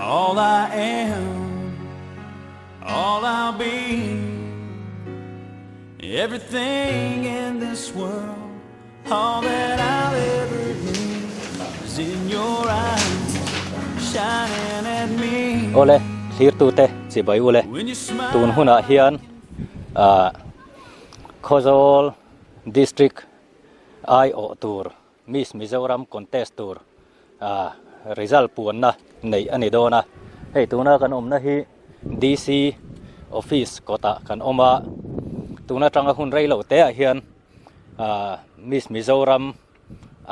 All I am, all I'll be, everything in this world, all that I'll ever need is in your eyes, shining at me. Awle, thlirtute chibai ule. When you smile, Tun hunah hian ah Khawzawl District aiawh tur Miss Mizoram contest tur ah result puanna neih a ni dawn a, hei tuna kan awmna hi DC office kawtah kan awm a, tun atanga hun rei loh te ah hian ah Miss Mizoram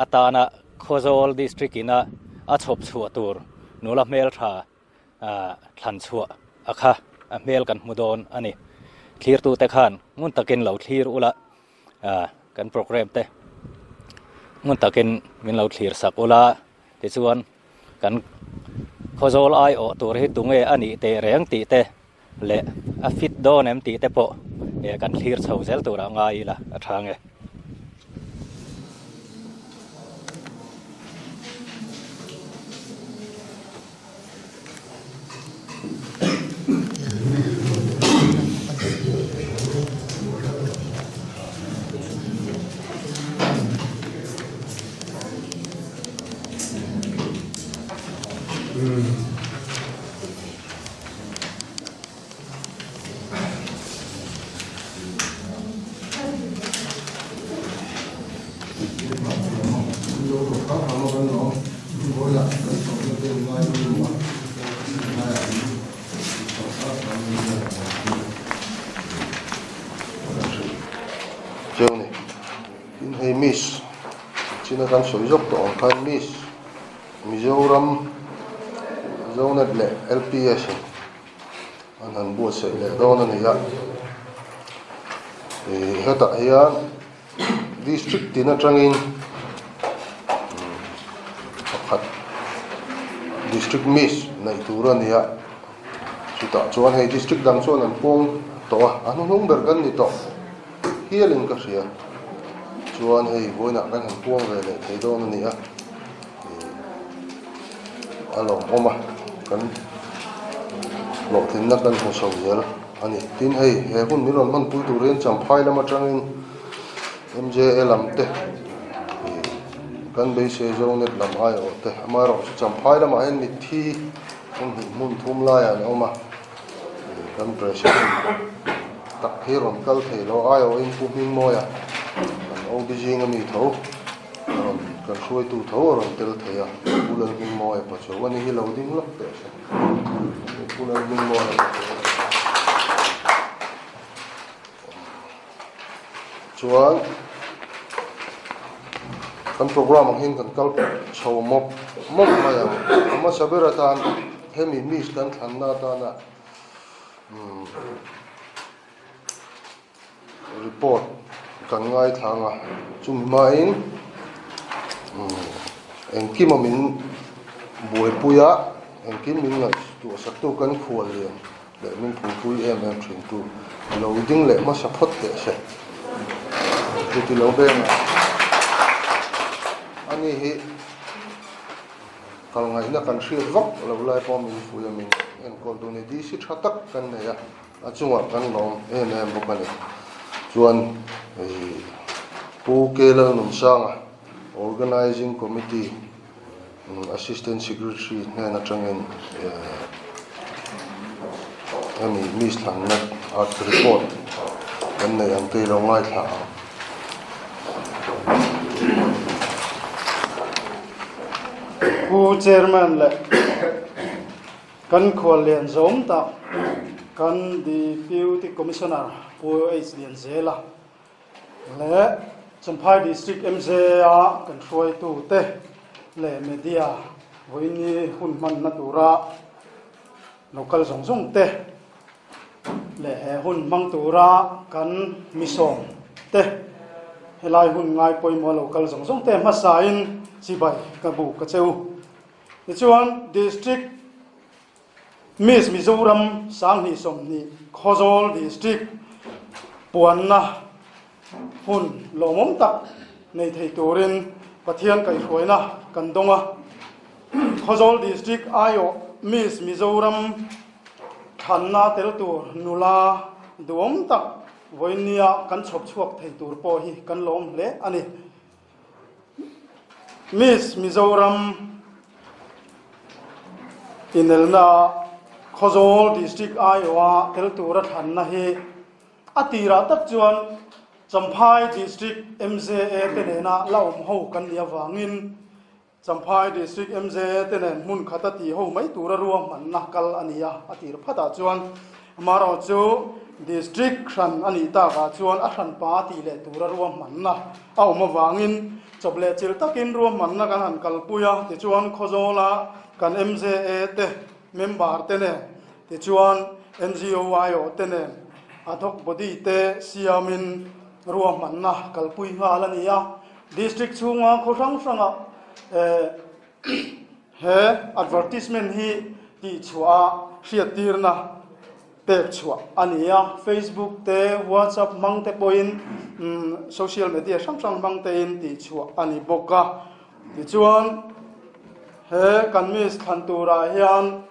atana Khawzawl district ina a chhawp chhuah tur nula hmeltha ah thlan chhuah a kha a hmel kan hmu dawn a ni. Thlirtute khan ngun takin lo thlir ula. Ah kan programme te hmun takin min lo thlir sak ula tichuan kan khawzawl aiawh tur hi tunge a nih teh reng tih te leh a fit dawn em tih te pawh eh kan thlir chho zel turah ngai ila a tha nge. Cheu ni tin hei miss china kan sawi zawk tawh ang khan miss Mizoram Zonet leh LPS in an han buatsaih leh dawn a ni a ih hetah hian District tin atangin pakhat District Miss neih tur a ni a, chutah chuan hei District dang chuan an pawng tawh a, a hnuhnung ber kan ni tawh hialin ka hria, chuan hei vawiinah kan han puang ve leh thei dawn a ni a, ih a lawmawm a, kan hlawhtlinna kan hmu chho zel a ni. Tin hei he hun min rawn hmanpui turin Champhai lam atangin MJA lam te ih kan beisei zo net lam aiawh te amaherawhchu Champhai lamah hian mitthi hmun hnih hmun thum laiah an awm a ih kan president tak hi rawn kal thei lo aiawhin Pu Hmingmawia kan OB zinga mi tho a rawn kan hruaitu tho a rawn tel thei a Pu Lalhmingmawia Pachuau a ni hi lo ding lawk teh se Pu Lalhmingmawia Pachuau. Chuan kan program ang hian kan kal chho mawp mawp mai ang. A hmasa ber atan hemi miss kan thlanna atana umm report kan ngaithla ang a, chumi hmain umm engkima min buaipui a, engkim min ngaihtuahsaktu kan khual lian. Leh min phulpui em em thin tu lo ding leh hmasa phawt teh se. Chuti lo beng a, ani hi kal ngaihna kan hriat vak lo lai pawh min fui a, min enkawl tu ni DC tha tak kan nei a, a chungah kan lawm em em bawk a ni. Chuan Pu K Lalnunsanga Organizing Committee Assistant Secretary hnen atangin hemi Miss Thlanna art report kan neih ang te i lo ngaithla ang. Pu Chairman leh kan khuallian zawm tak kan Deputy Commissioner Pu H Lianzela leh Champhai District MJA kan hruaitute leh media vawiini hun hmanna tura local zawng zawng te leh he hun hmang tura kan misawm te helai hun ngai pawimawh local zawng zawng te hmasain chibai ka bu ka cheu. Tichuan District Miss Mizoram 2020 Khawzawl District puanna hun lawmawm tak nei thei turin Pathian kaihhruaina kan dawng a. Khawzawl District aiawh. Miss Mizoram thlanna tel tur nula duhawm tak vawinia kan chhawp chhuak thei tur pawh hi kan lawm hle a ni. Miss Mizoram inelna Khawzawl District aiawha tel tura thlanna hi a tirah tak chuan Champhai District MJA te nena la awm ho kan nih avangin Champhai District MJA te nen hmun khata tih ho mai tura ruahmanna kal a ni a, a tir phatah chuan amaherawhchu District hran a nih takah chuan a hranpa tih leh tura ruahmanna a awm avangin chawp leh chilh takin ruahmanna kan han kalpui a, tichuan Khawzawla kan MJA te member te nen tichuan NGO aiawh te nen ad hoc body te siamin ruahmanna kalpui nghal a ni a. District chhunga khaw hrang hrangah he advertisement hi tihchhuah a hriattirna pek chhuah a ni a, Facebook te, WhatsApp hmang te pawhin social media hrang hrang hmang tein tihchhuah a ni bawk a. Tichuan he kan miss thlan turah hian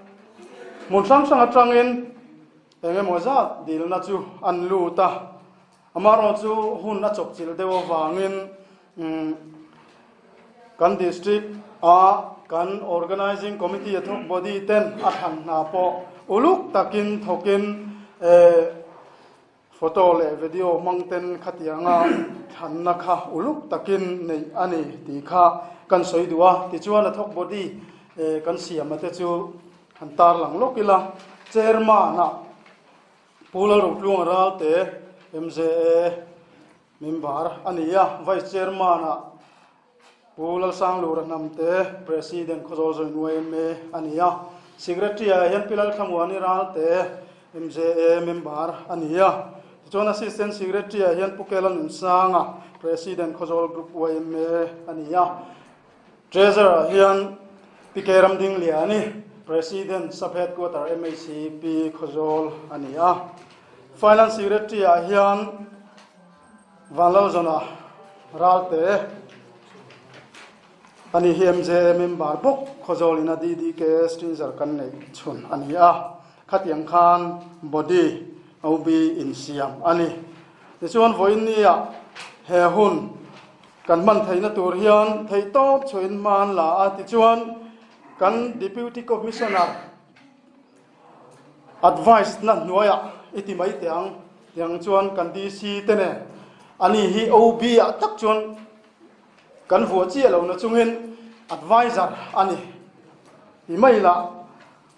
hmun hrang hrang atangin eng emaw zat dilna chu an lut a. Amaherawh chu hun a chawpchilh deuh avangin kan District a kan Organising Committee a thawk body ten a thlan hna pawh uluk takin thawkin photo leh video hmang ten khatianga thlanna kha uluk takin neih a ni tih kha kan sawi duh a. Tichuan a thawk body kan siam te chu han tarlang lawk ila Chairman-ah Pu Lalrotluanga Ralte, MJA member a ni a, Vice Chairman-ah Pu Lalsanglura Hnamte, President Khawzawl Zawih yma a ni a, Secretary-ah hian Pi Lalthlamuani Ralte, MJA member a ni a, tichuan Assistant Secretary-ah hian Pu Kela Nunsanga, President Khawzawl Group yma a ni a. Treasurer hian Pi K Ramdingliani, President Sub Headquarter MHCP Khawzawl a ni a. Finance Secretary ah hian Vanlalzawna Ralte a ni hi MJA member bawk Khawzawl ina DDKS Treasurer kan neih chhun a ni a. Khatiang khan body OB insiam a ni. Tichuan vawiin ah he hun Kan hman theihna tur hian theihtawp chhuahin hma an la a, tichuan kan Deputy Commissioner advice na hnuaiah i ti mai teh ang, tiang chuan kan DC te nen ani hi OB ah tak chuan kan vuah chiah lo na chungin advisor a ni ti mai lah.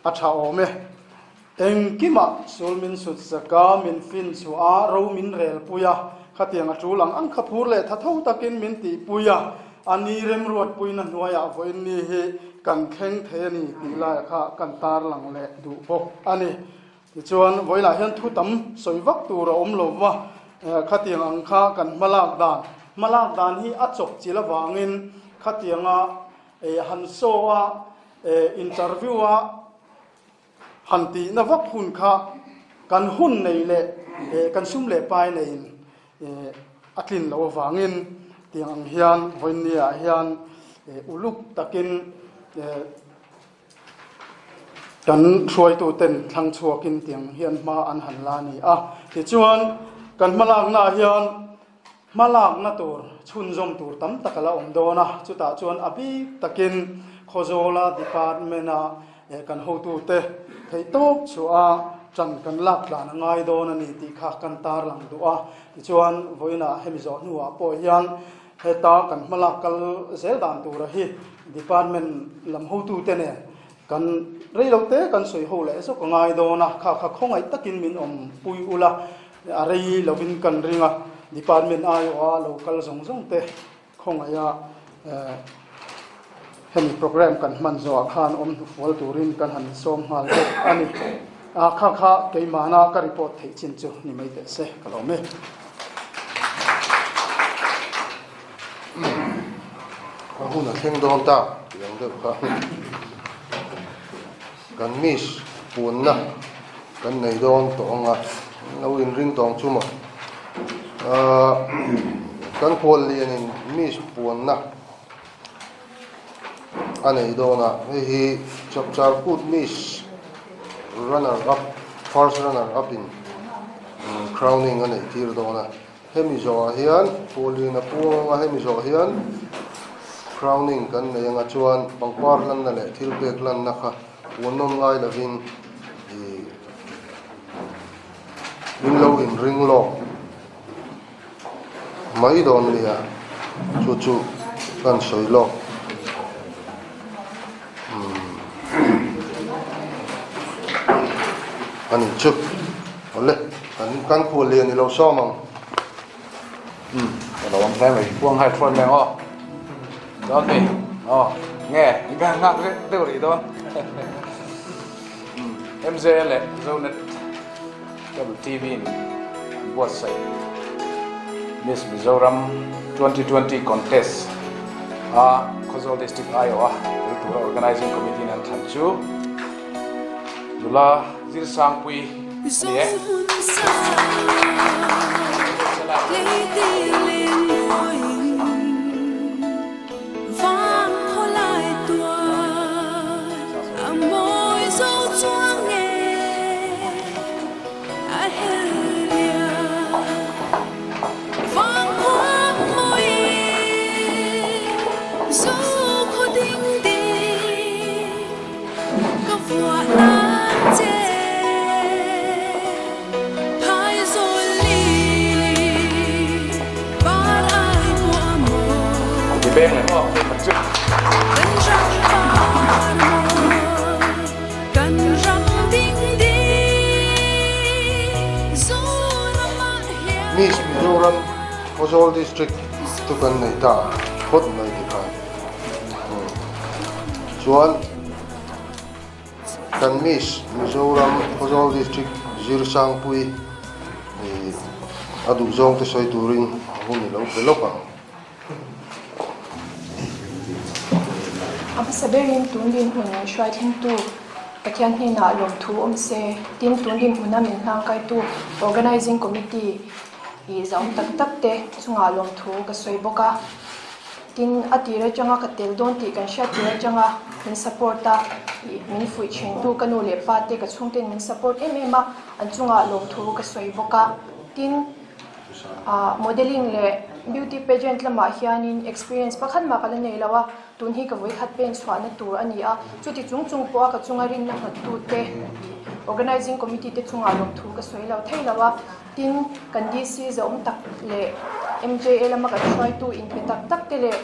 A tha awm e. Engkimah sul min sut zak a, min fin chhuah a, ro min rel pui a, khatiang a tul ang ang kha phur leh tha tho takin min tihpui a, a ni remruatpuina hnuaiah vawiin ni hi kan thleng thei a ni tih laia kha kan tarlang leh duh bawk a ni. Tichuan, vawiinah hian thu tam sawi vak tur a awm lo va, khatiang ang kha kan hmalak dan, hmalak dan hi a chawp chilh avangin khatianga han saw a, Interview a han tihna vak hun kha kan hun nei leh kan sum leh pai neiin a tlin loh avangin tiang ang hian vawiinniah hian uluk takin kan hruaituten thlang chhuakin tiang hian hma an han la a ni a. Tichuan kan hmalaknaah hian Hmalakna tur chhunzawm tur tam tak a la awm dawn a, chutah chuan a bik takin Khawzawla Department-a kan hotute theihtawp chhuah a ṭan kan lak tlan a ngai dawn a ni tih kha kan tarlang duh a. Tichuan, vawiinah hemi zawh hnuah pawh hian heta kan hmalak kal zel dan tura hi Department lam hotute nen kan reilote kan sawi ho leh zawk a ngai dawn a, kha kha khawngaih takin min awmpui ula. A rei lovin kan ring a, department aiawha lo kal zawng zawng te khawngaiha hemi programme kan hman zawhah khan awm hnufual turin kan han sawm nghal bawk a ni. A kha kha keimahna ka report theih chin chu ni mai teh se ka lawm e. A hun a thleng dawn ta tih ang deuh kha kan miss punna kan nei dawn tawh ang a, lo inring tawng chu maw ahh kan khual lianin miss puanna. a nei dawn a, hei hi Chapchar Kut Miss Runner Up, First Runner Up in crowning a neih tir dawn a, hemi zawhah hian Pualin a puang anga hemi zawh hian crowning kan nei anga chuan pangpar lanna leh thil pek lanna kha puan nawm ngai lovin ih min lo inring lawk. Mai dawn nia, chu chu kan sawi lawk. Umm a nih chu. Awle, kan kan khual lian i lo sawm ang. Umm ka lo awm hle mai, puang hai thuan meng aw. Chuan mi aw nge i ka nghak deuh rih dawn. Umm MJ leh Zonet. WTV in an buatsaih Miss Mizoram 2020 Contest a Khawzawl District aiawh a tel tura Organizing Committee in an thlan chu nula Zirsangpui a ni e. Miss Mizoram Khawzawl District chu kan nei ta phawt mai tikhan chuan kan Miss Mizoram Khawzawl District Zirsangpui a duhzawng te sawi turin hun i lo pe lawk ang. A hmasa berin tun dinhmun min hruai thlengtu Pathian hnenah lawmthu awm se, tin tun dinhmuna min hlangkaitu Organizing Committee ih zahawm tak tak te chungah lawmthu ka sawi bawk a. Tin, a tir atanga ka tel dawn tih kan hriat tir atanga min support a, ih min fuih thintu ka nu leh pa te ka chhungten min support em em a, an chungah lawmthu ka sawi bawk a. Tin, Modelling leh beauty pageant lamah hianin experience pakhat mah ka la nei lo a, tun hi ka vawikhat pen chhuahna tur a ni a, chuti chung chung pawha ka chunga rinna nghattute organising committee te chungah lawmthu ka sawi lo thei lo a, tin kan DC zahawm tak leh MJA lama kan hruaitu inpe tak tak te leh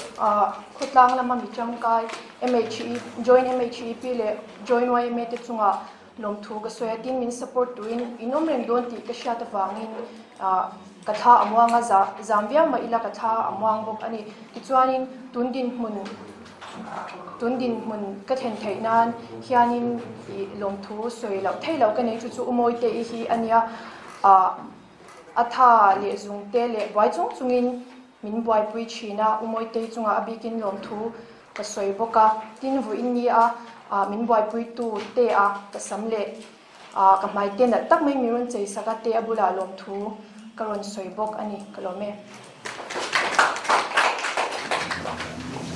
khawtlang lama mi tangkai MHE, joint MHEP leh joint YMA te chungah Lawmthu ka sawi a, tin min support turin in awm reng dawn tih ka hriat avangin ka thla a muang a, zam viau mah ila ka thla a muang bawk a ni. Tichuanin tun dinhmun tun dinhmun ka thlen theih nan hianin ih lawmthu sawi loh theih loh ka nei chu chu Umawite-i hi a nia, a tha leh zungte leh buai chung chungin min buaipui thin a, Umawite-i chungah a bikin lawmthu Ka sawi bawk a, tin vuiin ni a min buaipuitu te a ka sam leh ka hmai te nalh tak mai min rawn chei sak a te a bulah lawmthu ka rawn sawi bawk a ni, ka lawm e.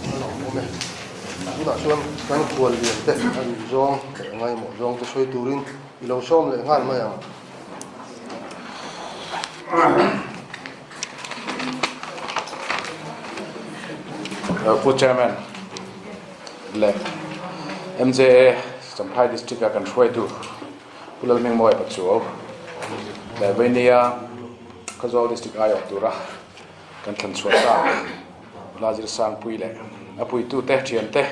A lawmawm e. Tunah chuan kan khual lian te a duh zawng leh ngaimawh zawng te sawi turin i lo sawm leh nghal mai ang. Pu Chairman leh MJA Champhai District a kan hruaitu Pu Lalhmingmawia Pachuau leh Vainia Khawzawl District aiawh tura kan thlan chhuah ta Nula Zirsangpui leh a puitute thiante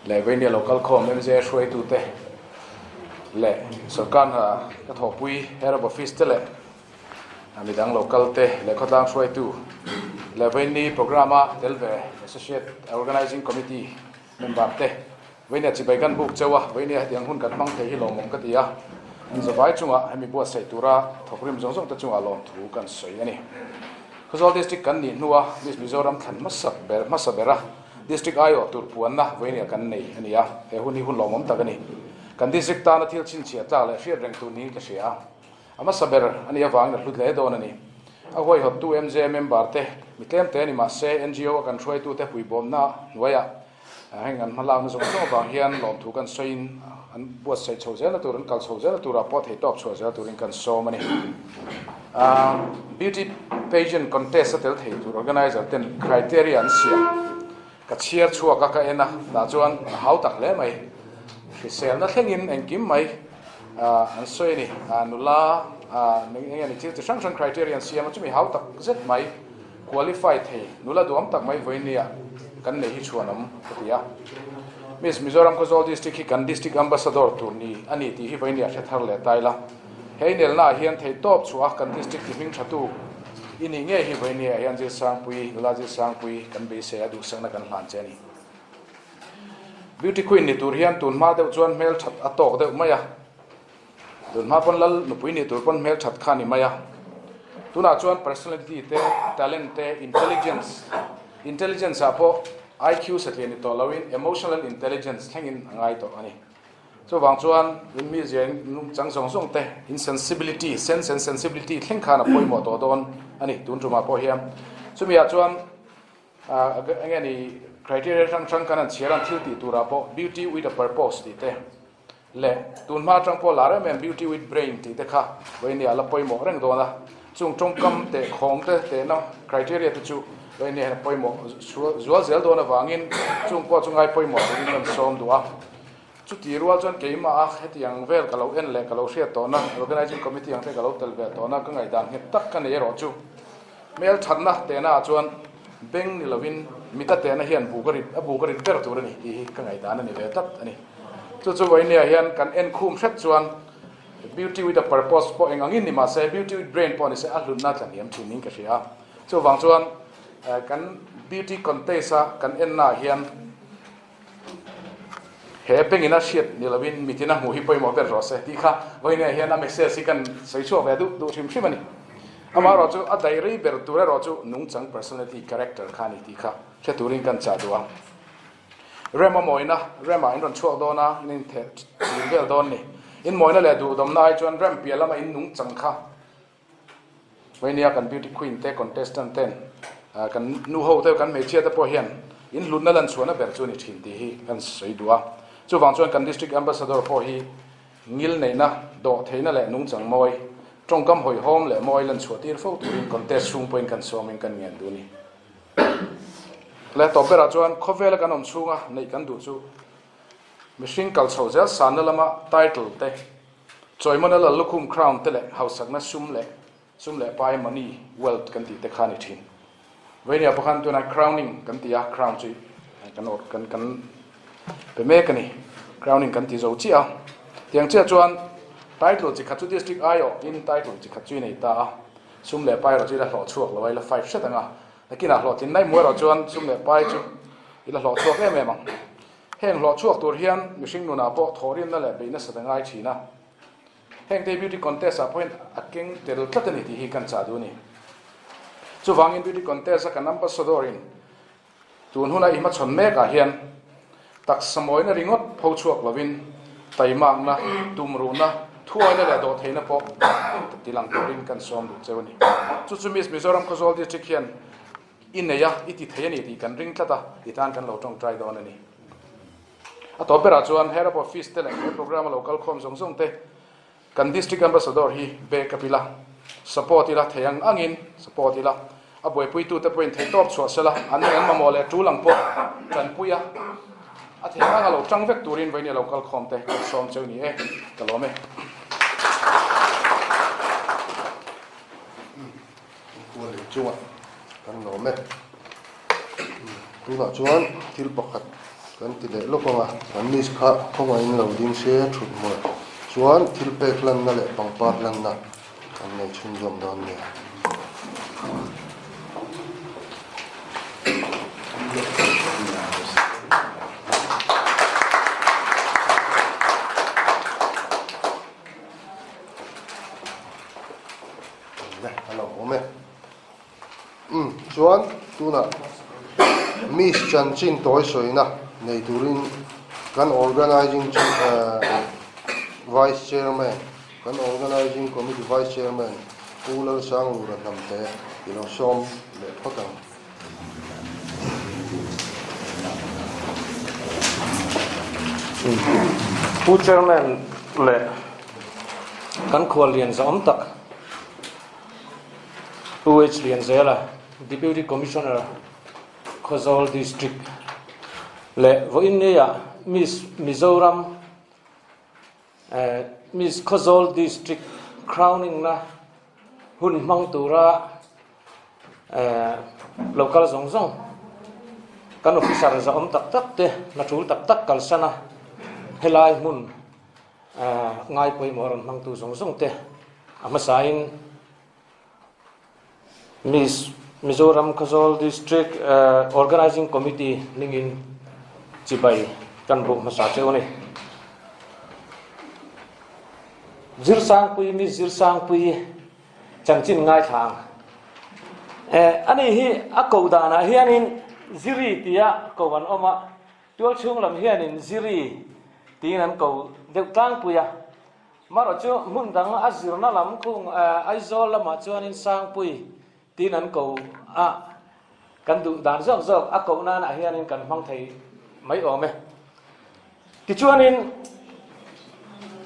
leh Vainia local khawm MJA hruaitute leh sawrkar hna ka thawhpui Head of Office te leh Midang lo kal te leh khawtlang hruaitu leh vawiinni programme a tel ve Associate Organizing Committee member te vawiinia chibai kan buk cheu a, vawiinia hetiang hun kan hmang thei hi lawmawm ka ti a, an zavai chungah hemi buatsaih tura thawkrim zawng zawng te chungah lawmthu kan sawi a ni. Khawzawl District kan nih hnua Miss Mizoram thlan hmasa ber hmasa bera District aiawh tur puanna vawiinia kan nei a ni a, he hun hi hun lawmawm tak a ni. Kan District tana thil chhinchhiah tlak leh hriat reng tur niin ka hria a. A hmasa ber a nih avangin a hlu hle dawn a ni. A huaihawttu MJ member te, mi tlem te ni mah se NGO a kan hruaitute puibawmna hnuaiah Heng an hmalakna zawng zawng avang hian lawmthu kan sawiin an buatsaih chho zelna tur, an kal chho zelna turah pawh theihtawp chhuah zel turin kan sawm a ni. Beauty pageant contest a tel thei tur organizer ten criteria an siam. Ka chhiar chhuak a, ka en a, tah chuan a hau tak hle mai. Hriselna thlengin engkim mai an sawi a ni. Nula eng nge ni thil chi hrang hrang criteria an siam a, chumi hau tak zet mai qualify thei nula duam tak mai vawinia kan nei hi chhuanawm ka ti a. Miss Mizoram Khawzawl District hi kan District Ambassador tur ni a ni tih hi vawinia hre thar leh ta ila. He inelnaah hian theihtawp chhuah a kan District ti hming thatu i nih ngei hi vawinia hian Zilsangpui, nula Zilsangpui kan beisei a duhsakna kan hlan che a ni. Beauty Queen ni tur hian tun hma deuh chuan hmelthat a tawk deuh mai a. Tun hma pawn lal nupui ni tur pawn hmelthat kha a ni mai a. Tunah chuan personality te, talent te, intelligence, intelligence ah pawh IQ satliah ni tawh loin emotional intelligence thlengin a ngai tawh a ni. Chuvang chuan in mizia in nungchang zawng zawng te, in sensibility, sense and sensibility thleng khan a pawimawh tawh dawn a ni tun tumah pawh hian. Chumi ah chuan eng nge ni criteria hrang hrang kan han chhiar a, an thil tih turah pawh beauty with a purpose tih te leh tun hma atang pawh lar em em beauty with brain tih te kha vawinia la pawimawh reng dawn a. Chung tawngkam teh khawng te tehna criteria te chu vawinia hian a pawimawh zual zel dawn avangin chung pawh chu ngai pawimawh turin kan sawm duh a. Chuti rual chuan keimah a hetiang vel ka lo en leh ka lo hriat tawhna, Organizing Committee ang te ka lo tel ve tawhna ka ngaihdan nghet tak ka nei erawh chu hmelthatna tehna ah chuan beng ni lovin mita tehna hian buk a rit a buk a rit ber tur a ni tih hi ka ngaihdan a ni ve tlat a ni. Chu chu vawinia hian kan en khum hret chuan Beauty with a purpose pawh eng angin ni mah se Beauty with brain pawh ni se a hlutna tla hniam thin niin ka hria a. Chuvang chuan kan beauty contest a kan enna ah hian He bengin a hriat ni lovin mitin a hmuh hi pawimawh ber rawh se tih kha vawiinah hian a message hi kan sawi chhuak ve duh duh hrim hrim a ni. Amaherawh chu a daih rei ber tur erawh chu nungchang personality character kha a ni tih kha hre turin kan chah duh a. Rem a mawina, Rem-ah in rawn chhuak dawn a, in intheh thin vel dawn ni. In mawina leh duhdawmna ai chuan Rem piah lama in nungchang kha Vainia kan beauty queen te contestant ten kan nu ho te kan hmeichhia te pawh hian in hlutna lan chhuahna ber chu a ni thin tih hi kan sawi duh a. Chuvang chuan kan district ambassador pawh hi ngil neihna, dawh theihna leh nungchang mawi, tawngkam hawihhawm leh mawi lan chhuah tir fo turin contest chhung pawhin kan sawmin kan ngen duh a ni. Leh tawp berah chuan khawvela kan awm chhunga neih kan duh chu mihring kal chho zel sanna lama title te, Chawimawna lal lukhum crown te leh hausakna sum leh sum leh pai money, wealth kan tih te kha a ni thin. Vainia pawh khan tunah crowning kan ti a, crown chu kan awrh kan kan pe mek a ni. Crowning kan ti zo chiah a. Tiang chiah chuan title chi khat chu district aiawh in title chi khat chu i nei ta a, sum leh pai erawh chu i la hlawh chhuak lo a, i la fight hret ang a. Nakinah hlawhtlin mai mu erawh chuan sum leh pai chu i la hlawh chhuak em em ang. Heng hlawh chhuak tur hian mihring nunah pawh thawhrimna leh beih nasat a ngai thin a. Heng te beauty contest ah pawhin a keng tel tlat a ni tih hi kan chah duh a ni. Chuvangin beauty contest a kan ambassador in tun huna i hmachhawn mek ah hian taksa mawina ringawt pho chhuak lovin taimakna, tumruhna, thuawina leh dawhtheihna pawh ti lang turin kan sawm duh cheu a ni. Chu chu Miss Mizoram Khawzawl District hian I nei a, i ti thei a ni tih kan ring tlat a, i tan kan lo tawngtai dawn a ni. A tawp berah chuan Head of Office te leh he programme a lo kal khawm zawng zawng te kan District Ambassador hi back up ila, support ila, thei ang angin support ila, a buaipuitute pawhin theihtawp chhuah sela, an eng an mamawh leh tul ang pawh tanpui a, a thei ang anga lo tang vek turin vawiin a lo kal khawm te kan sawm cheu ni e, ka lawm e. Inkual leh chungah kan lawm e. Tunah chuan thil pakhat kan ti leh lawk ang a, kan miss kha khawngaihin lo ding se thut hmuh chuan thil pek hlanna leh pangpar hlanna kan nei chhunzawm dawn nia. A lo awm e. Umm chuan tunah Miss chanchin tawi sawina nei turin kan Organizing Vice Chairman, kan Organizing Committee Vice Chairman Pu Lalsanglura Hnamte i lo sawm leh phawt ang. Pu Chairman leh kan khuallian zahawm tak Pu H Lianzela, Deputy Commissioner, Khawzawl District leh vawiin neiah Miss Mizoram Miss Khawzawl District crowning na hun hmang tura lo kal zawng zawng kan officer zahawm tak tak te hna tul tak tak kalsan a helai hmun ngai pawimawh rawn hmangtu zawng zawng te a hmasain Miss Mizoram Khawzawl District Organising Committee hmingin chibai kan buk hmasa cheu a ni. Zirsangpui Miss Zirsangpui chanchin ngaithla ang. Eh, ani hi a ko danah hianin Ziri tia ko an awm a, tualchhung lam hianin Ziri tiin an ko deuh tlangpui a. Marawh chu hmun dang a zirna lam khung Aizawl lamah chuanin Sangpui tiin an ko a, kan duh dan zawk zawk a koh nanah hianin kan hmang thei mai awm e. Tichuanin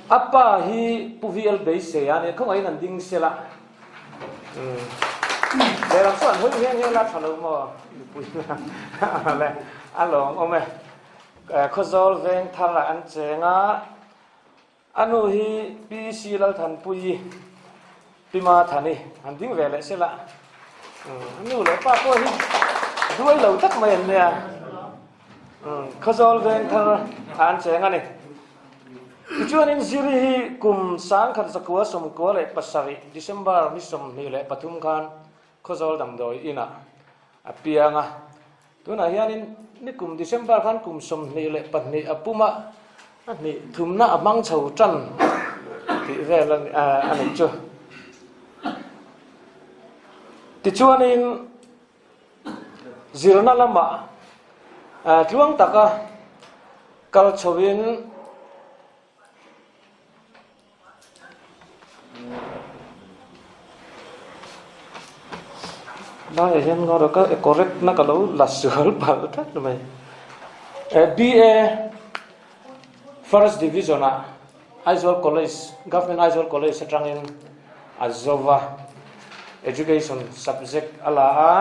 a pa hi Pu VL Beisei a nia, khawngaihin an ding sela. Lehlam chuan hawi nghe nghe la tha lo maw mipui le a lawm awm e. Khawzawl veng tharah an cheng a. A nu hi Pi Si Lalthanpuii, Pi Mathani han ding ve leh sela. A nu leh pa pawh hi duai lo tak mai an nia. Khawzawl veng thar a an cheng a ni. Tichuanin Ziri hi kum 1997 December ni 23 khan Khawzawl damdawi inah a piang a. Tunah hianin nikum December khan kum 22 a pum a, a hnih thumna a hmang chho tan tih vel a nih chu. Tichuanin zirna lamah tluang taka kal chhoin Laiah hian ngaw ka correct na ka lo la sual palh tlat mai. BA first division ah Aizawl College, Government Aizawl College atangin a zo va, education subject a la a.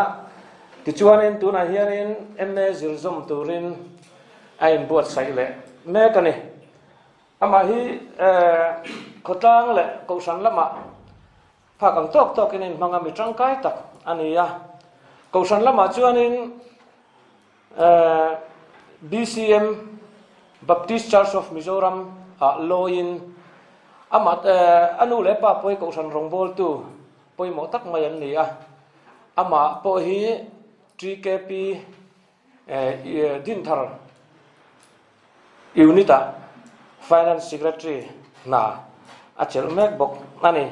Tichuanin tunah hianin MA zir zawm turin a inbuatsaih leh mek a ni. Amah hi khawtlang leh kohhran lamah phak ang tawk tawkin a inhmang a, mi tangkai tak a ni a. Kohhran lamah chuanin BCM, Baptist Church of Mizoram, ah lawiin amah a nu leh pa pawh hi kohhran rawngbawltu pawimawh tak mai an ni a. Amah pawh hi TKP Dinthar Unit-ah Finance Secretary hna a chelh mek bawk a ni.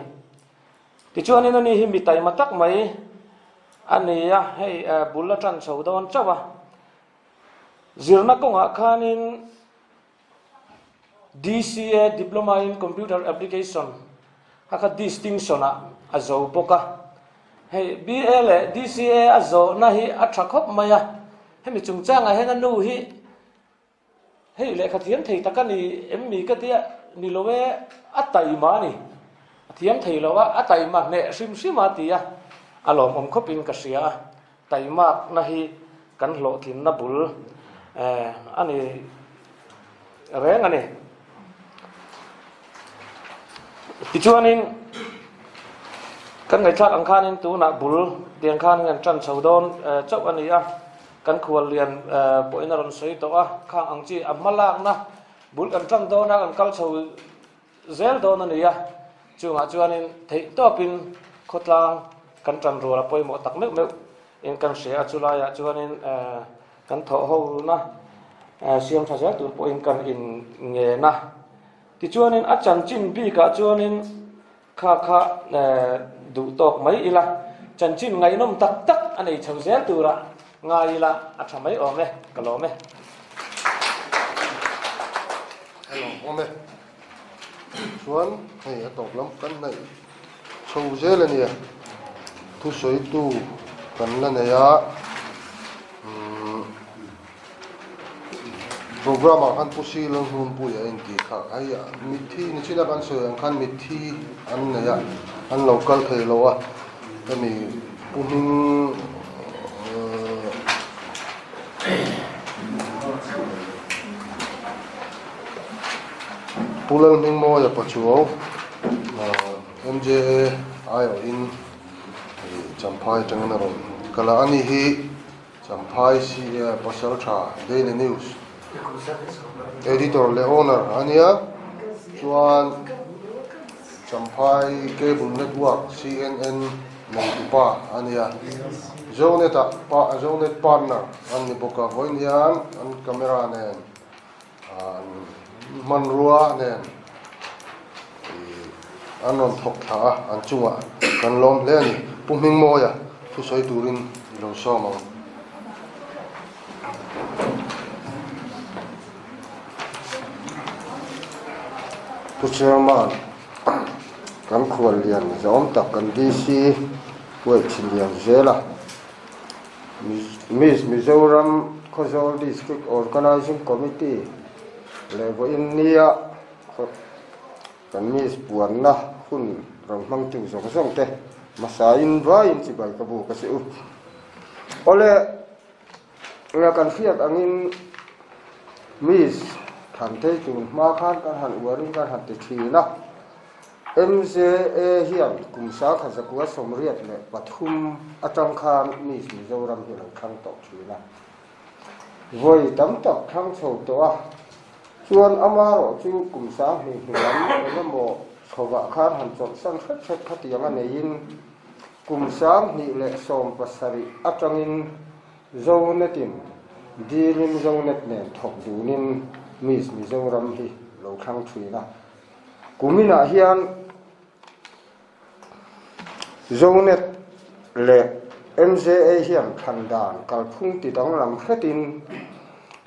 Tichuanin ani hi mi taima tak mai a ni a, hei bul a tan chho dawn chauh a. Zirna kawngah khanin DCA, Diploma in Computer Application, a kha distinction-ah a zo bawk a. Hei BA leh DCA a zawhna hi a tha khawp mai a, hemi chungchangah hian a nu hi Hei lehkha thiam thei tak a ni em mi ka tia ni lo e, a taima a ni. A thiam thei lo a, a taima hneh hrim hrim a ti a, a lawmawm khawpin ka hria a. Taimakna hi kan hlawhtlinna bul a ni reng a ni. Tichuanin kan ngaihthlak ang khanin tunah bul tiang khanin an tan chho dawn chauh a ni a. Kan khuallian pawhin a rawn sawi tawh a, khang ang chi a hmalakna bul kan tan dawn a, kan kal chho zel dawn a ni a, chungah chuanin theih tawpin khawtlang kan tan rual a pawimawh tak meuh meuh in kan hria a, chulaiah chuanin kan thawh hona siam tha zel tur pawhin kan in ngen a. Tichuanin a chanchin bikah chuanin Kha kha duh tawk mai ila, chanchin ngaihnawm tak tak a nei chho zel tura ngai ila a tha mai awm e, ka lawm e. Hello, awm e. Chuan hei a tawp lam kan hnaih chho zel a nia. Thusawitu kan la nei a. Umm. Programme ah khan Pu Silon Hlunpui a inti kha hei mitthi ni chin a kan sawi ang khan mitthi an nei a an lo kal thei lo a hemi Pu Hming Pu Lalhmingmawia Pachuau MJA aiawhin Champhai atangin a rawn kal a, ani hi Champhai CA Pasaltha Daily News Editor leh Owner a nia, chuan Champhai Cable Network, CNN, neitupa a nia. Zonet ah Zonet partner an ni bawk a, vawiin hian an camera nen an hmanrua nen an rawn thawk thla a, an chungah kan lawm hle a ni. Pu Hmingmawia thusawi turin i lo sawm ang. Pu Chairman, kan khuallian zawm tak kan DC Huaihchilian zela Miss Mizoram Khawzawl District Organising Committee leh vawiin nia kan Miss puanna hun rawn hmangtu zawng zawng te hmasain vaiin chibai ka buk a che u. Awle, Nia kan hriat angin Miss Thantei tun hma khan kan han uarin kan han ti thin a, MJA hian kum 1983 atang khan Miss Mizoram hi a lo thlang tawh thin a. Vawi tam tak thlang chho tawh a, chuan amarawh chu kum 2000 hnulam engemaw chhovah khan han chawlhsan hret hret khatiang a neiin kum 2017 atangin Zonet-in dilin Zonet nen thawk dunin Miss Mizoram hi lo thlang thin a. Kuminah hian Zonet leh MJA hian thlan dan kalphung ti danglam hretin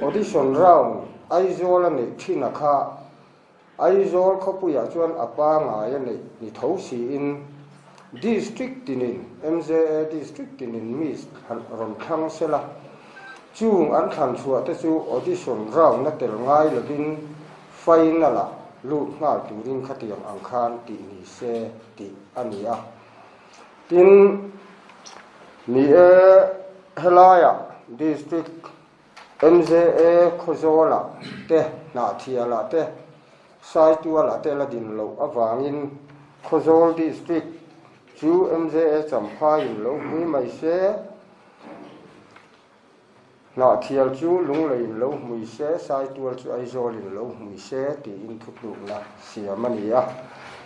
audition round Aizawl a neih thin a kha Aizawl khawpuiah chuan a pangai a neih ni tho siin District tinin MJA District tinin Miss rawn thlang sela chung an thlan chhuah te chu audition round a tel ngai lovin Final ah lut nghal turin khatiang ang khan tih ni se tih a ni a. Tin, ni e helaiah District MJA Khawzawlah te, Hnahthialah te, Saitualah te la din loh avangin Khawzawl District chu MJA Champhaiin lo hmui mai se. Hnahthial chu Lungleiin lo hmui se, Saitual chu Aizawlin lo hmui se tiin thutlukna siam a ni a.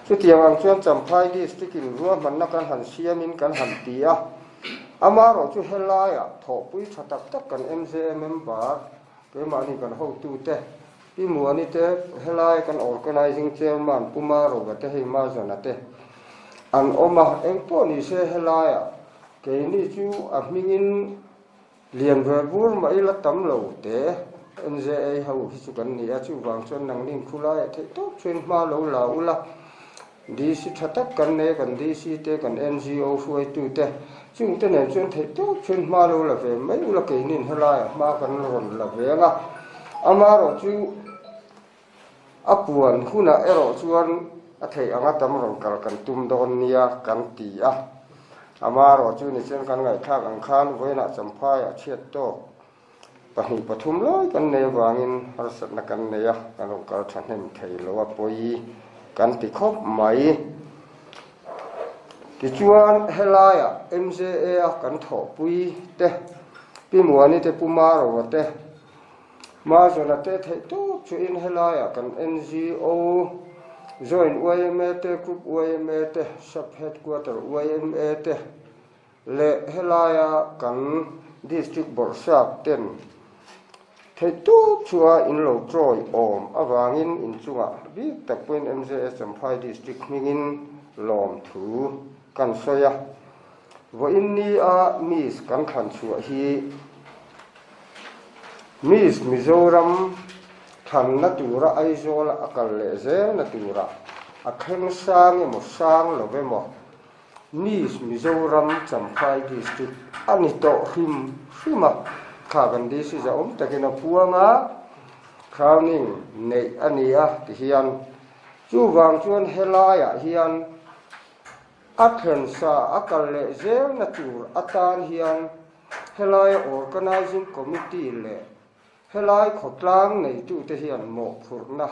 Chutiang ang chuan Champhai District-in ruahmanna kan han siamin kan han ti a. Amaherawh chu helaiah thawhpui tha tak tak kan MJA member, keimahni kan hotute, Pi Muani te, helai kan Organising Chairman Pu Marova te hei Mazana te an awm a. Engpawh ni se helaiah keini chu a hmingin Lian ve bur mah ila tam lo te NJA ho hi chu kan ni a, chuvang chuan nangnin khulaiah theih tawp chuan hma lo la ula, DC tha tak kan nei a, kan DC te, kan NGO hruaitu te, chung te nen chuan theih tawp chuan hma lo la ve mai ula, keinin helaiah hma kan rawn la ve ang a, amaherawhchu a puan hunah erawh chuan a theih anga tam rawn kal kan tum dawn nia kan ti a. Amaherawh chu ni chuan kan ngaihthlak ang khan vawiinah Champhaiah chhiat tawk pahnih pathum lai kan nei avangin harsatna kan nei a, kan rawn kal thahnem thei lo a pawi kan ti khawp mai. Tichuan helaiah MJA a kan thawhpui te, Pi Muani te, Pu Marova te, Mahzawna te theih tawp chuin helaiah kan NGO, Joint yma te, Group yma te, Sub Headquarter yma te leh helaia kan District Bawrhsap ten theih tawp chua in lo chawi awm avangin inchungah bik tak pawhin MJS Champhai District hmingin lawmthu kan sawi a. Vawiin nia Miss kan thlan chhuah hi Miss Mizoram thlanna tura Aizawla a kal leh zelna tura a thleng sang emaw sang lo emaw Miss Mizoram Champhai District a ni tawh hrim hrim a, kha kan DC zahawm takin a puang a. Crowning neih a ni a ti hian chuvang chuan helaiah hian a thlensa a kal leh zelna tur atan hian helaia Organising Committee leh helai khawtlang neitute hian mawhphurhna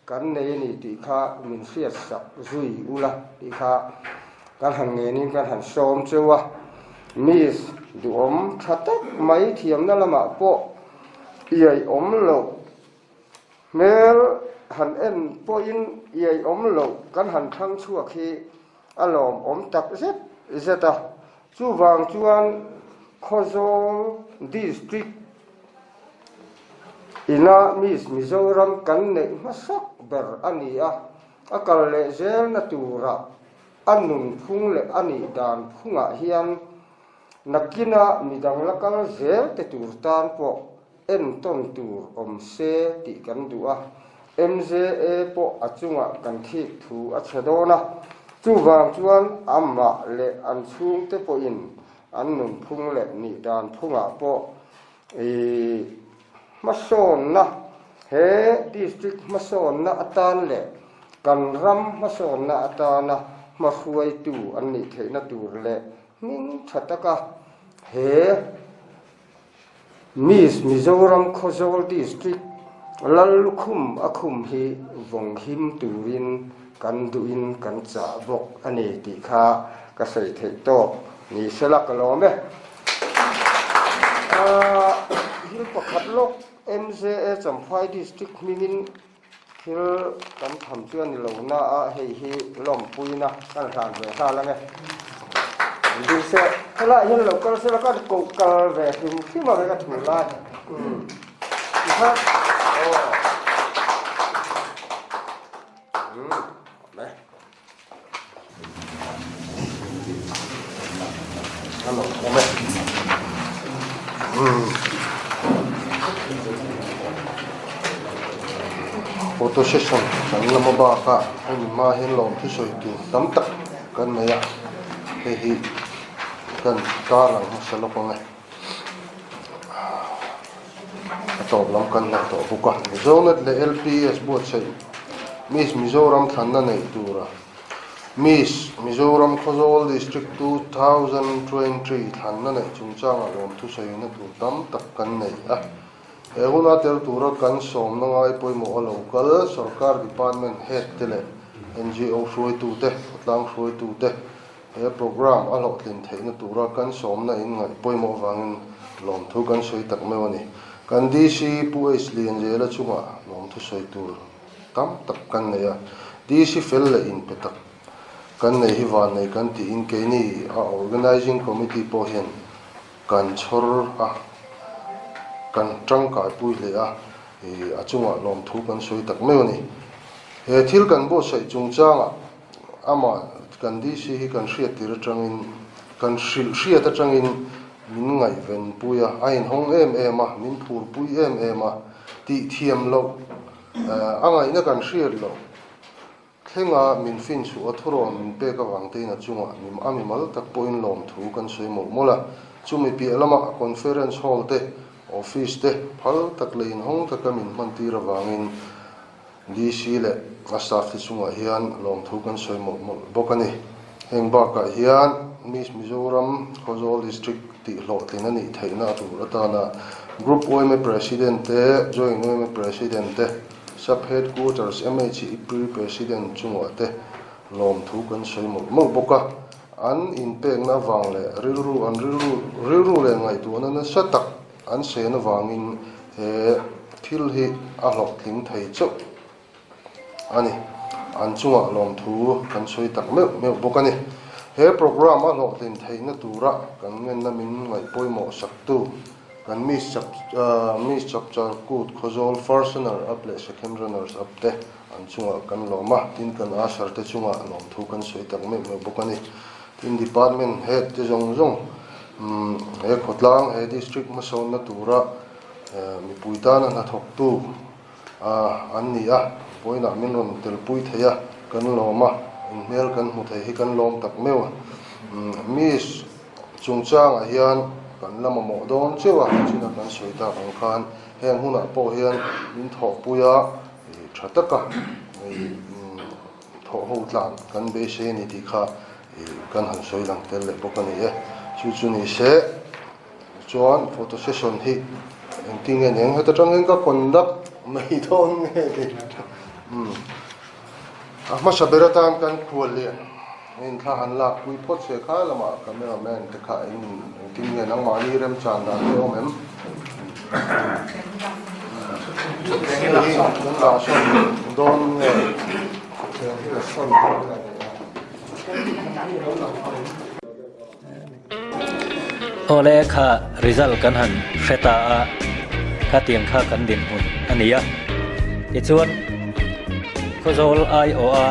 kan nei a ni tih kha min hriatsak zui ula tih kha kan han ngenin kan han sawm cheu a. Miss duhawm tha tak mai thiamna lamah pawh iaiawm loh hmel han en pawhin iaiawm loh kan han thlang chhuak hi a lawmawm tak zet zet a. Chuvang chuan Khawzawl District ina Miss Mizoram kan neih hmasak ber a ni a, a kal leh zelna turah a nunphung leh a nih dan phungah hian nakina midang la kal zel te tur tan pawh entawn tur awm se tih kan duh a, MJA pawh a chungah kan thik thu a chhe dawn a, chuvang chuan amah leh an chhungte pawhin an nunphung leh nih dan phungah pawh i hmasawnna, he district hmasawnna atan leh kan ram hmasawnna atana hmahruaitu an nih theihna tur leh hming tha taka he Miss Mizoram Khawzawl District Lallukhum a khum hi vawng him turin kan duhin kan chah bawk a ni tih kha ka sawi theih tawk ni sela ka lawm e. Thil pakhat lawk MJA Champhai District hmingin Thil kan tham chu a ni lo na a, hei hi lawmpuina kan hlan ve nghal ang e. An ding se, helaiah hian lo kal sela ka koh kal ve hrim hrim ang e ka thu lai. Tikhan, aw. Umm, awm e. A lo awm e. Photo session kan la hma bakah hemi hma hian lawmthu sawi tur tam tak kan nei a, hei hi kan tarlang hmasa lawk ang e. A tawp lam kan hnaih tawh bawk a. Zonet leh LPS buatsaih Miss Mizoram thlanna neih tura Miss Mizoram Khawzawl District 2023 thlanna neih chungchangah lawmthu sawina tur tam tak kan nei a. He huna tel tura kan sawmna ngai pawimawh a lo kal Sorkar Department Head te leh NGO hruaitute, khawtlang hruaitute, He programme a hlawhtlin theihna tura kan sawmna in ngaih pawimawh avangin lawmthu kan sawi tak meuh a ni. Kan DC Pu H Lianzela chungah lawmthu sawi tur tam tak kan nei a, DC fel leh inpe tak kan nei hi vannei kan tiin keini a Organising Committee pawh hian kan chhawr a, kan tangkaipui hle a, a chungah lawmthu kan sawi tak meuh a ni. He thil kan buatsaih chungchangah Amah kan DC hi kan hriat tir atangin, kan hrilh hriat atangin min ngaihven pui a, a inhawng em em a, min phurpui em em a, tih thiam loh, a ngaihna kan hriat loh thlenga min finchhuah a thurawn min pek avang tein a chungah a mimal tak pawhin lawmthu kan sawi mawlh mawlh a. Chumi piah lama conference hall te, office te phal tak leh inhawng taka min hmantir avangin DC leh a staff te chungah hian lawmthu kan sawi mawlh mawlh bawk a ni. Heng bakah hian Miss Mizoram Khawzawl District tih hlawhtlin a nih theihna a tur atana Group yma President te, Joint yma President te, Sub Headquarters MHIP President chungah te lawmthu kan sawi mawlh mawlh bawk a. An inpekna avang leh rilru an rilru rilru leh ngaihtuahna nasa tak An sen avangin he thil hi a hlawhtling thei chauh a ni. An chungah lawmthu kan sawi tak meuh meuh bawk a ni. He programme a hlawhtlin theihna tura kan ngenna min ngaih pawimawh saktu kan Miss Chap Miss Chapchar Kut Khawzawl First Runner Up leh Second Runners Up te an chungah kan lawm a, tin kan usher te chungah lawmthu kan sawi tak meuh meuh bawk a ni. Tin Department Head te zawng zawng He khawtlang, he district hmasawnna tura mipui tana hnathawktu an ni a, vawiinah min rawn telpui thei a, kan lawm a, inhmel kan hmu thei hi kan lawm tak meuh a. Miss chungchangah hian kan la mamawh dawn cheu a, china kan sawi tak ang khan. Heng hunah pawh hian min thawhpui a, tha taka thawh ho tlan kan beisei a ni tih kha kan han sawi lang tel leh bawk a ni e. Chu chu ni se chuan photo session hi engtin nge ni ang heta tangin ka conduct mai dawn nge ni. A hmasa ber atan kan khual lian in thla han lak pui phawt se kha lamah camera man te kha eng engtin nge nangmahni remchan dan te awm em? Hei hi kan dah sawn dawn nge thuthleng hi la sawn dawn a ni a. Awle kha result kan han hre ta a, khatiang kha kan dinhmun a ni a. Tichuan, Khawzawl aiawha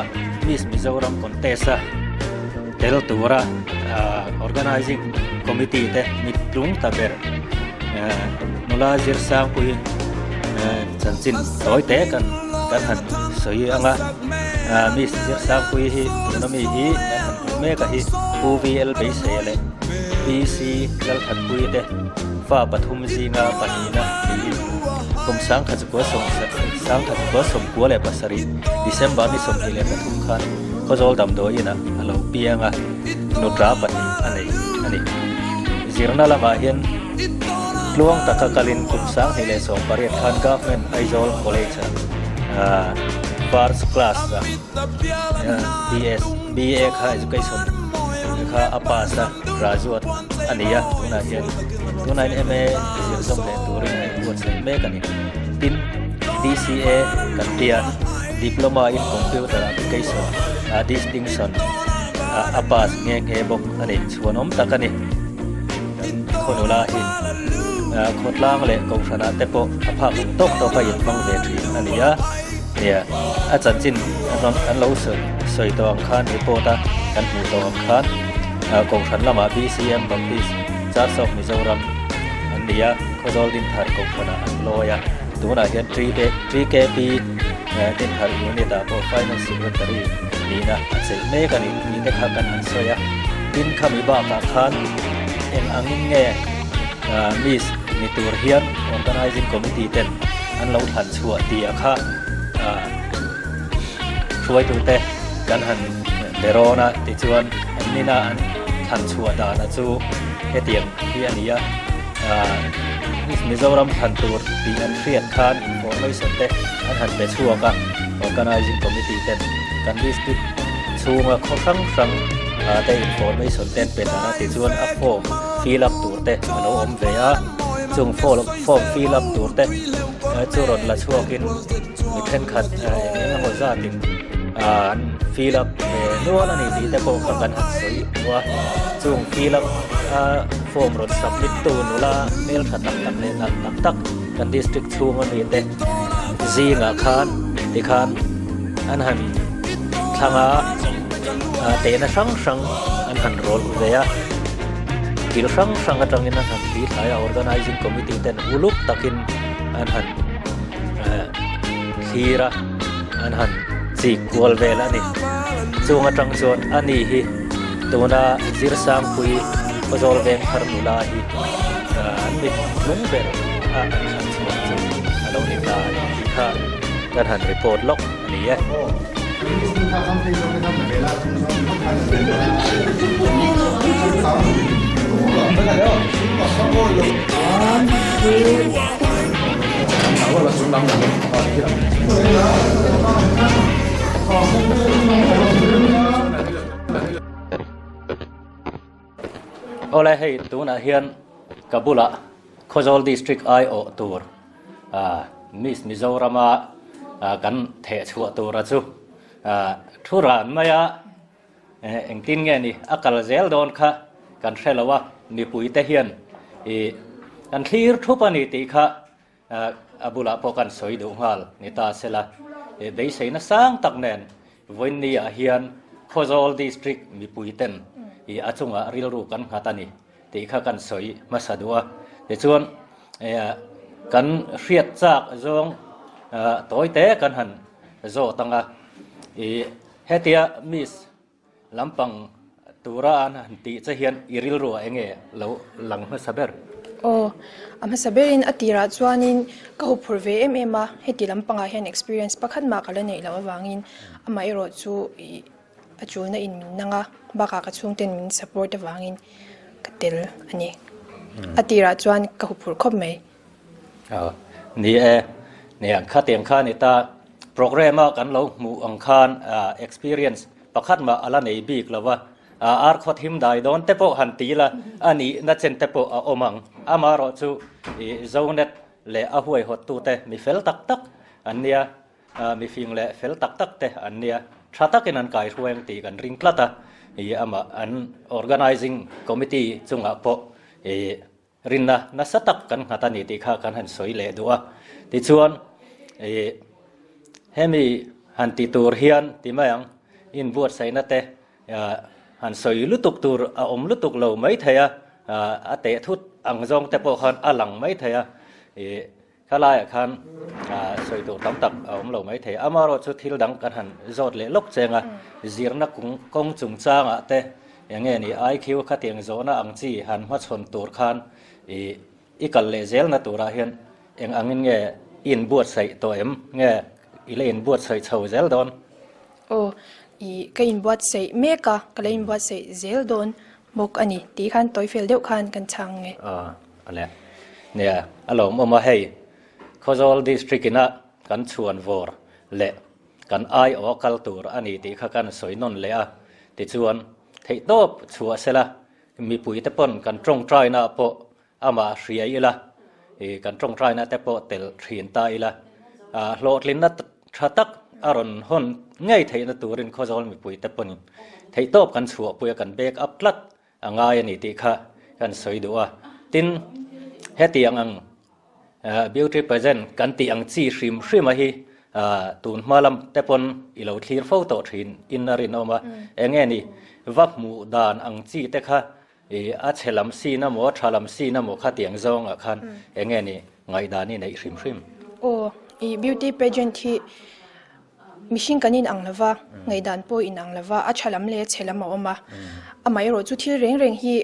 Miss Mizoram contest a tel tura organizing committee te mittlung ta ber nula Zirsangpui chanchin tawi te kan kan han sawi ang a. Miss Zirsangpui hi tuna mi hi kan han hmuh mek a hi Pu VL Beiseia leh PC Lalthanpuii te fa pathum zinga pahnihna niin kum 1997 December ni 23 khan Khawzawl damdawi inah a lo piang a, nutra pahnih a nei a ni. Zirna lamah hian tluang taka kalin kum 2018 khan Government Aizawl College-ah First Class-ah BS, BA kha Education kha a pass a, graduate a ni a, tunah hian tunah hian MA zir zawm leh turin a inbuatsaih mek a ni. Tin, DCA kan ti a, Diploma in Computer Application ah distinction ah a pass nghe nghe bawk a ni. Chhuanawm tak a ni. Kan khawnula hi khawtlang leh kohhranah te pawh a phak ang tawk tawk a inhmang ve thin a ni a. Nia, a chanchin an lo sawi tawh ang khan report a kan hmuh tawh ang khan kohhran lamah BCM Baptist Church of Mizoram an ni a, Khawzawl Dinthar kohhranah an lawi a, tunah hian 3KP Dinthar unit ah pawh Finance Secretary nihna a chelh mek a ni tih te kha kan han sawi a. Tin, khami bakah khan eng angin nge Miss ni tur hian Organizing Committee ten an lo thlan chhuah tih a kha hruaitute kan han be rawn a, tichuan an nina an thlan chhuah dana chu hetiang hi a ni a, Mizoram thlan tur tih an hriat khan information te an han pe chhuak a, Organizing Committee ten kan district chhunga khaw hrang hrang te information te an pe dan a, tichuan a form fill up tur te a lo awm ve a, chung form fill up tur te chu rawn la chhuakin mi thenkhat eng eng emaw zatin an fill up ve nual a ni tih te pawh kha kan han sawi hmu a, chung fill up a form rawn submit tu nula hmeltha tak tak leh nalh tak tak kan district chhung ami te zingah khan tikhan an han thlang a tehna hrang hrang an han rawl ve a, thil hrang hrang atangin an han thli thlai a organizing committee ten uluk takin an han thlir a an han chik kual vel a ni. Chung atang chuan ani hi tuna Zirsangpui Khawzawl veng thar nula hi an mit hnung ber a an thlan chhuah chu a lo ni ta a ni tih kha kan han report lawk a ni e. Awle hei tunah hian ka bulah Khawzawl District aiawh tur Miss Mizorama kan theh chhuah tura chu thu ran mai a. Engtin nge ni a kal zel dawn kha kan hre lo a, mipuite hian ih kan thlir thup a ni tih kha a bulah pawh kan sawi duh nghal ni ta sela. Beiseina sang tak nen vawiinni ah hian Khawzawl District mipuiten ih a chungah rilru kan nghat a ni tih kha kan sawi hmasa duh a. Tichuan kan hriat chak zawng tawite kan han zawt ang a, ih Hetia Miss lampang tura an han tih che hian i rilru ah enge lo lang hmasa ber? Aw, a hmasa berin a tirah chuanin ka huphurh ve em em a, heti lampangah hian experience pakhat mah ka la neih loh avangin amah erawh chu ih a chulna in min nang a, bakah ka chhungten min support avangin ka tel a ni. A tirah chuan ka huphurh khawp mai. Aw, ni e, nia khatiang kha ni ta, programme a kan lo hmuh ang khan experience pakhat mah a la nei bik lo va, Ar khaw thim dai dawn te pawh han ti la, a nihna chen te pawh a awm ang. Amaherawhchu i Zonet leh a huaihawttute mi fel tak tak an nia, mi fing leh fel tak tak te an nia, tha takin an kaihruai ang tih kan ring tlat a, i amah an Organising Committee chungah pawh i rinna nasa tak kan nghat a ni tih kha kan han sawi leh duh a. Tichuan, i hemi han ti tur hian ti mai ang, inbuatsaihna te han sawi lutuk tur a awm lutuk lo mai thei a, a teh thut ang zawng te pawh khan a lang mai thei a, i khalaiah khan sawi tur tam tak a awm lo mai thei. Amaherawh chu thil dang kan han zawt leh lawk cheng a, zirna kawng chungchangah te eng nge ni IQ khatiang zawhna ang chi han hmachhawn tur khan i i kal leh zelna turah hian eng angin nge i inbuatsaih tawh em? Nge i la inbuatsaih chho zel dawn? Aw, i ka inbuatsaih mek a, ka la inbuatsaih zel dawn bawk a ni tih khan tawi fel deuh khan kan chhang nge. Aw, a le. Nia, a lawmawm a hei, Khawzawl District ina kan chhuan vawr leh kan aiawh kal tur a ni tih kha kan sawi nawn leh a, tichuan theihtawp chhuah sela mipuite pawn kan tawngtaina pawh Amah hria ila, i kan tawngtaina te pawh tel thin ta ila, hlawhtlinna tha tak a rawn hawn ngei theihna turin Khawzawl mipuite pawhin theihtawp kan chhuahpui a, kan back up tlat a ngai a ni tih kha kan sawi duh a. Tin, hetiang ang beauty pageant kan tih ang chi hrim hrim a hi tun hma lam te pawn i lo thlir fo tawh thin in a rinawm a, enge ni va hmuh dan ang chi te kha I a chhe lam sin amaw, a tha lam sin amaw kha tiang zawngah khan eng nge ni ngaihdan i neih hrim hrim? Aw, i beauty pageant hi mihring kan inang lova, ngaihdan pawh inang lova, a tha lam leh a chhe lam a awm a. Amaherawh chu thil reng reng hi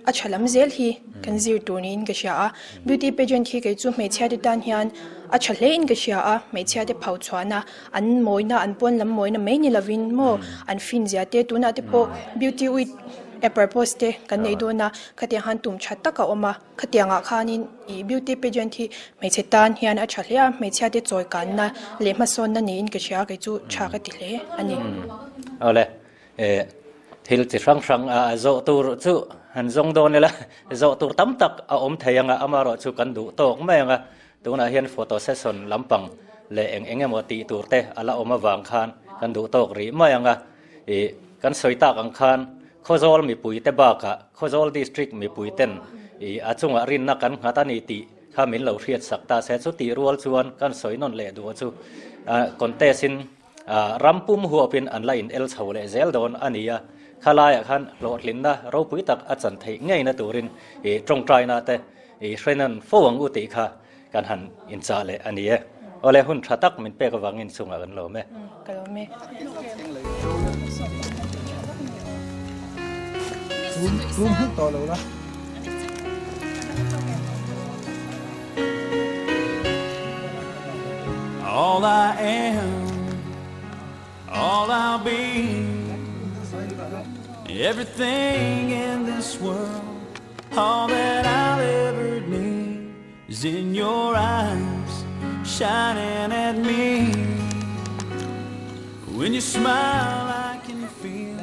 a tha lam zel hi kan zir tur niin ka hria a. Beauty pageant hi kei chu hmeichhia te tan hian a tha hle in ka hria a, hmeichhia te pho chhuahna an mawina, an pawn lam mawina mai ni lovin maw an fin zia te, tunah te pawh beauty with a purpose te kan nei dawn a, khatiang khan tum tha tak a awm a, khatiangah khanin ih beauty pageant hi hmeichhe tan hian a tha hle a, hmeichhia te chawi kanna leh hmasawnna niin ka hria, kei chu tha ka ti hle a ni. Awle, eh thil chi hrang hrang a zawh tur chu han zawng dawn ila, zawh tur tam tak a awm thei ang a, amaherawh chu kan duh tawk mai ang a, Tunah hian photo session lampang leh eng eng emaw tih tur te a la awm avang khan kan duh tawk rih mai ang a. Ih, kan sawi tak ang khan Khawzawl mipuite bakah Khawzawl District mipuiten ih a chungah rinna kan nghat a ni tih kha min lo hriat sak ta se. Chutih rual chuan kan sawi nawn leh duh chu contest in ram pum huapin an la in el chho leh zel dawn a ni a. Khalaiah khan hlawhtlinna ropui tak a chan theih ngeina turin ih tawngtaina te I hrenan fo ang u tih kha kan han inchah leh a ni e. Awle hun tha tak min pek avangin chungah kan lawm e. Ka lawm e. Rum huk tawh lo la. All I am, all I'll be, everything in this world. All that I'll ever need is in your eyes shining at me When you smile I can feel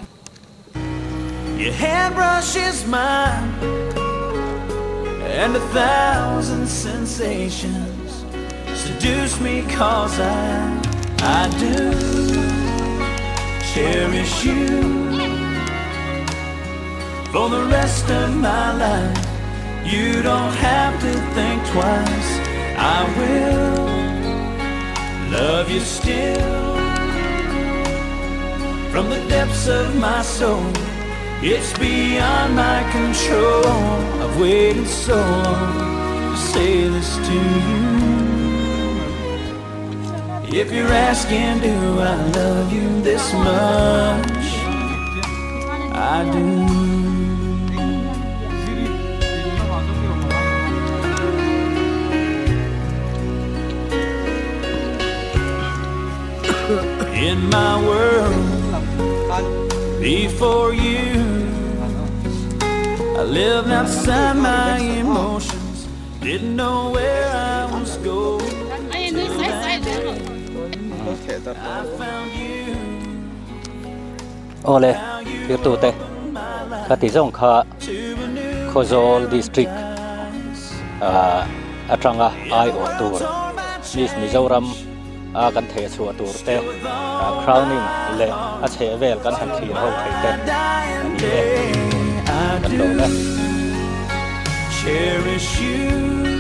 Your hand brushes mine And a thousand sensations Seduce me cause I, I do Cherish you For the rest of my life You don't have to think twice I will love you still From the depths of my soul It's beyond my control I've waited so long to say this to you If you're asking do I love you this much I do. my world. Before you, I lived outside my emotions, didn't know where I was going. I found you. Awle, thirtute, khati zawng kha Khawzawl District atanga aiawh tur Miss Mizoram a kan theh chhuah tur te crowning leh a chheh vel kan han thlir ho thei te a ni e, kan lawm e. Cherish you.